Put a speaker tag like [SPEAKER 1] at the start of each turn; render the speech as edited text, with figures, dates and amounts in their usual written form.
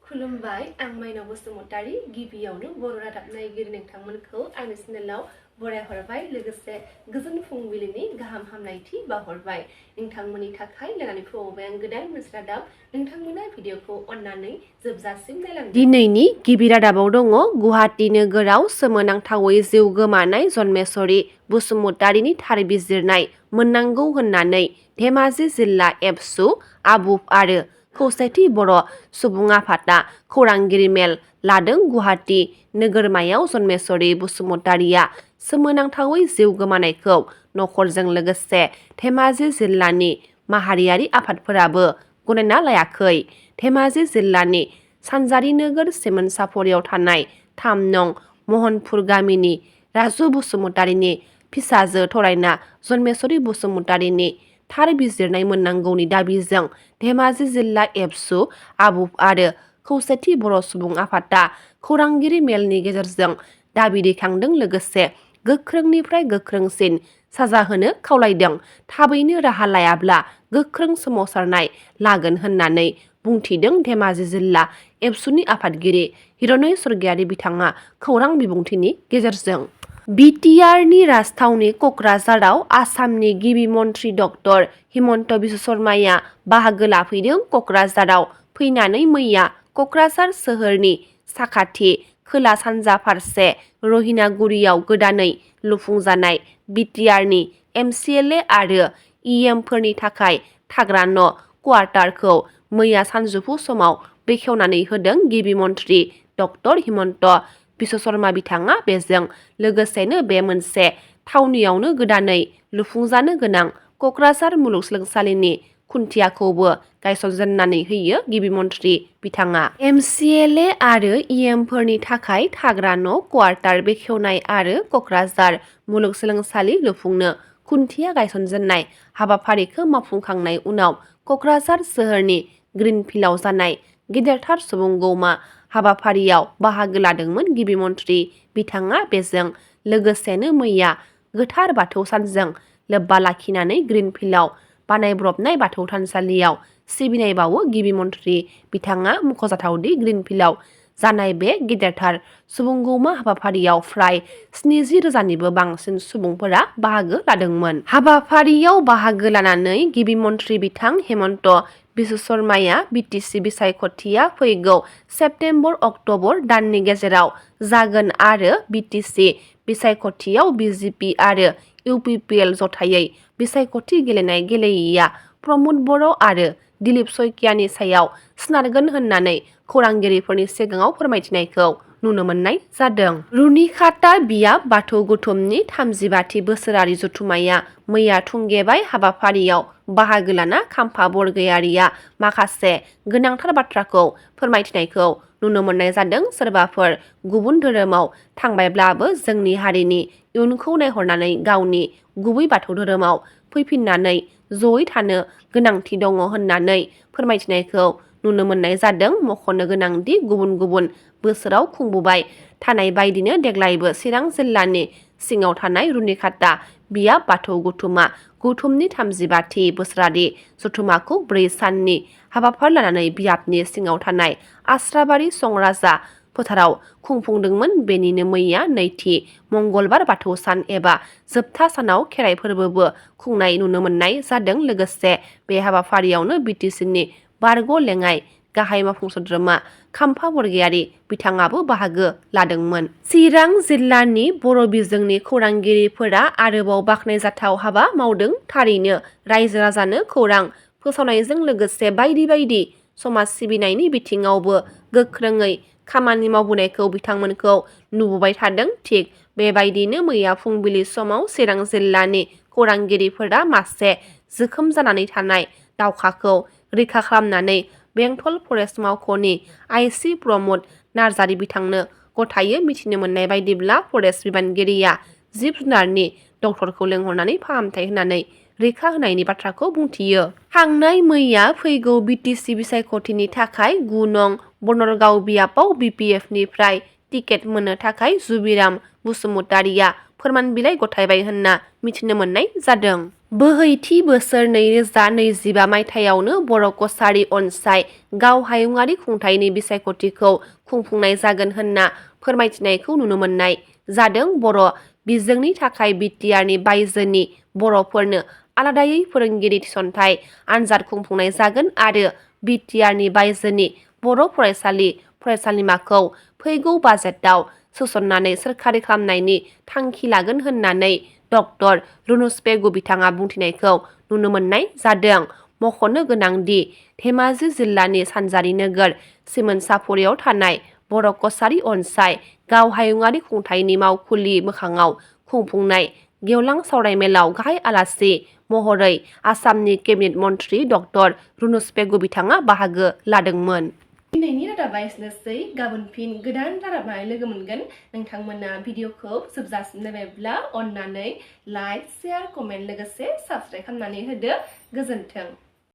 [SPEAKER 1] खुलुमबाय आं माइनाव बसुमतारी गिबियावनो बर' रादाब नायगिरि नोंथांमोनखौ आंनि चेनेलाव बरायहरबाय लोगोसे गोजोन फुंबिलिनि गाहाम हामलायथि बावहरबाय नोंथांमोननि थाखाय लानानै फैबाय आं गोदान मोनसे रादाब नोंथांमोना भिडिअखौ अन्नानै जोबजासिम नायलांदो। दिनैनि गिबि रादाबाव दङ गुवाहाटी नोगोराव सोमोनांथावै जिउ गोमानाय जन्मेश्वरी बसुमतारीनि थार बिजिरनाय मोननांगौ होननानै धेमाजि जिल्ला एबसु आबुफ आरो खौसेथि बर' सुबुं आफादा खौरांगिरि मेल लादों। गुवाहाटी नोगोरमायाव जन्मेश्वरी बसुमतारीया सोमोनांथावै जिउ गोमानायखौ नखरजों लोगोसे धेमाजि जिल्लानि माहारियारि आफादफोराबो गनायना लायाखै। धेमाजि जिल्लानि सानजारि नोगोर सिमोनसाफरियाव थानाय 3 नं महनपुर गामिनि राजु बसुमतारीनि फिसाजो थरायना जन्मेश्वरी बसुमतारीनि थार बिजिरनाय मोननांगौनि दाबिजों धेमाजि जिल्ला एबसु आबुफ आरो खौसेथि बर' सुबुं आफादा खौरांगिरि मेलनि गेजेरजों दाबि दैखांदों लोगोसे गोख्रोंनिफ्राय गोख्रोंसिन साजा होनो खावलायदों। थाबैनो राहा लायाब्ला गोख्रों सोमावसारनाय लागोन होननानै बुंथिदों। धेमाजि जिल्ला एबसुनि आफादगिरि हिर'नय स्वर्गियारि बिथाङा खौरां बिबुंथिनि गेजेरजों बिटिआरनि राजथावनि क'क्राझाराव आसामनि गिबि मन्थ्रि डक्टर हिमन्त बिश्व शर्माया बाहागो लाफैदों। क'क्राझाराव फैनानै मैया क'क्राझार सोहोरनि साखाथि खोला सानजा फारसे रहिनागुरियाव गोदानै लुफुंजानाय बिटिआरनि एमसिएलए आरो इएमफोरनि थाखाय थाग्रा न' क्वार्टारखौ मैया सानजौफु समाव बेखेवनानै होदों गिबि मन्थ्रि डक्टर हिमन्त बिश्व शर्मा बिथाङा। बेजों लोगोसेनो बे मोनसे थावनियावनो गोदानै लुफुंजानो गोनां क'क्राझार मुलुगसोलोंसालिनि खुन्थियाखौबो गायसनजेननानै होयो गिबि मन्थ्रि बिथाङा। एमसिएलए आरो इएमफोरनि थाखाय थाग्रा न' क्वार्टार बेखेवनाय आरो क'क्राझार मुलुगसोलोंसालि लुफुंनो खुन्थिया गायसनजेननाय हाबाफारिखौ मावफुंखांनाय उनाव क'क्राझार सोहोरनि ग्रिनफिल्डआव जानाय गेदेरथार सुबुंगौमा हाबाफारियाव बाहागो लादोंमोन गिबि मन्थ्रि बिथाङा। बेजों लोगोसेनो मैया गोथार बाथौ सानजों लोब्बा लाखिनानै ग्रिनफिल्डआव बानायब्रबनाय बाथौ थानसालियाव सिबिनाय बावो गिबि मन्थ्रि बिथाङा। मख'जाथावदि ग्रिनफिल्डआव जानाय बे गेदेरथार सुबुंगौमा हाबाफारियाव फ्राय 70,000निबो बांसिन सुबुंफोरा बाहागो लादोंमोन। हाबाफारियाव बाहागो लानानै गिबि मन्थ्रि बिथां हेमन्त बिश्व शर्माया बिटिसि बिसायख'थिया फैगौ सेप्तेम्बर-अक्ट'बर दाननि गेजेराव जागोन आरो बिटिसि बिसायख'थियाव बिजेपि आरो इउपिपिएल जथायै बिसायख'थि गेलेनाय गेलेयिया प्रमद बर' आरो दिलीप शइकियानि सायाव सोनारगोन होननानै खौरांगिरिफोरनि सिगाङाव फोरमायथिनायखौ नुनो मोननाय जादों। रुनिखाता बियाब बाथौ गौथुमनि 35थि बोसोरारि जथुम्माया मैया थुंगेबाय। हाबाफारियाव बाहागो लाना खाम्फा बरगयारिया माखासे गोनांथार बाथ्राखौ फोरमायथिनायखौ नुनो मोननाय जादों। सोरबाफोर गुबुन धोरोमाव थांबायब्लाबो जोंनि हारिनि इयुनखौ नायहरनानै गावनि गुबै बाथौ धोरोमाव फैफिननानै जयै थानो गोनांथि दङ होननानै फोरमायथिनायखौ नुनो मोननाय जादों। मख'नो गोनांदि गुबुन गुबुन बोसोराव खुंबोबाय थानाय बायदिनो देग्लायबो चिरां जिल्लानि सिङाव थानाय रुनिखाता बियाब बाथौ गौथुमनि 35थि बोसोरारि जथुम्माखौ 4 साननि हाबाफारि लानानै बियाबनि सिङाव थानाय आस्राबारि संराजा फोथाराव खुंफुंदोंमोन। बेनिनो मैया नैथि मंगलबार बाथौ सान एबा जोबथा सानाव खेराइ फोरबोबो खुंनाय नुनो मोननाय जादों। लोगोसे बे हाबाफारियावनो बिटिसिनि बारग' लेङाइ गाहाय मावफुं सोद्रोमा खाम्फा बरगयारि बिथाङाबो बाहागो लादोंमोन। चिरां जिल्लानि बर' बिजोंनि खौरांगिरिफोरा आरोबाव बाख्नायजाथाव हाबा मावदों। थारैनो रायजो राजानो खौरां फोसावनायजों लोगोसे बायदि बायदि समाज सिबिनायनि बिथिङावबो गोख्रोङै खामानि मावबोनायखौ बिथांमोनखौ नुबोबाय थादों। थिग बेबायदिनो मैया फुंबिलि समाव चिरां जिल्लानि खौरांगिरिफोरा मासे जोखोम जानानै थानाय दाउखाखौ रैखा खालामनानै बेंटल फरेस्ट मावख'नि आइसि प्रमद नार्जारि बिथांनो गथायै मिथिनो मोननाय बायदिब्ला फरेस्ट बिबानगिरिया जिब जुनारनि डक्टरखौ लेंहरनानै फाहामथाय होनानै रैखा होनायनि बाथ्राखौ बुंथियो। थांनाय मैया फैगौ बिटिसि बिसायख'थिनि थाखाय 9 नं बनरगाव बियाबाव बिपिएफनिफ्राय टिकेट मोननो थाखाय जुबिराम बसुमतारीया फोरमान बिलाइ गथायबाय होनना मिथिनो मोननाय जादों। बोहैथि बोसोर 2025 मायथाइयावनो बर' कछारी अनसाय गाव हायुङारि खुंथायनि बिसायख'थिखौ खुंफुंनाय जागोन होनना फोरमायथिनायखौ नुनो मोननाय जादों। बर' बिजोंनि थाखाय बिटिआरनि बायजोनि बर'फोरनो आलादायै फोरोंगिरि थिसनथाइ आनजाद खुंफुंनाय जागोन आरो बिटिआरनि बायजोनि बर' फरायसालिमाखौ फैगौ बाजेटआव सोसननानै सोरखारि खालामनायनि थांखि लागोन होननानै डक्टर रुनुस पेगु बिथाङा बुंथिनायखौ नुनो मोननाय जादों। मख'नो गोनांदि धेमाजि जिल्लानि सानजारि नोगोर सिमोनसाफुरियाव थानाय बर' कछारी अनसाय गाव हायुङारि खुंथायनि मावखुलि मोखाङाव खुंफुंनाय गेवलां सावरायमेलाव गाहाय आलासि महरै आसामनि केबिनेट मन्थ्रि डक्टर रुनुस पेगु बिथाङा बाहागो लादोंमोन। दिनैनि रादाबा एसेनोसै। गाबोन फिन गोदान रादाब लानानै लोगो मोनगोन। नोंथांमोना भिडिअखौ जोबजासिम नायबायब्ला अन्नानै लाइक, शेयार, कमेन्ट लोगोसे साबस्क्राइब खालामनानै होदो। गोजोन्थों।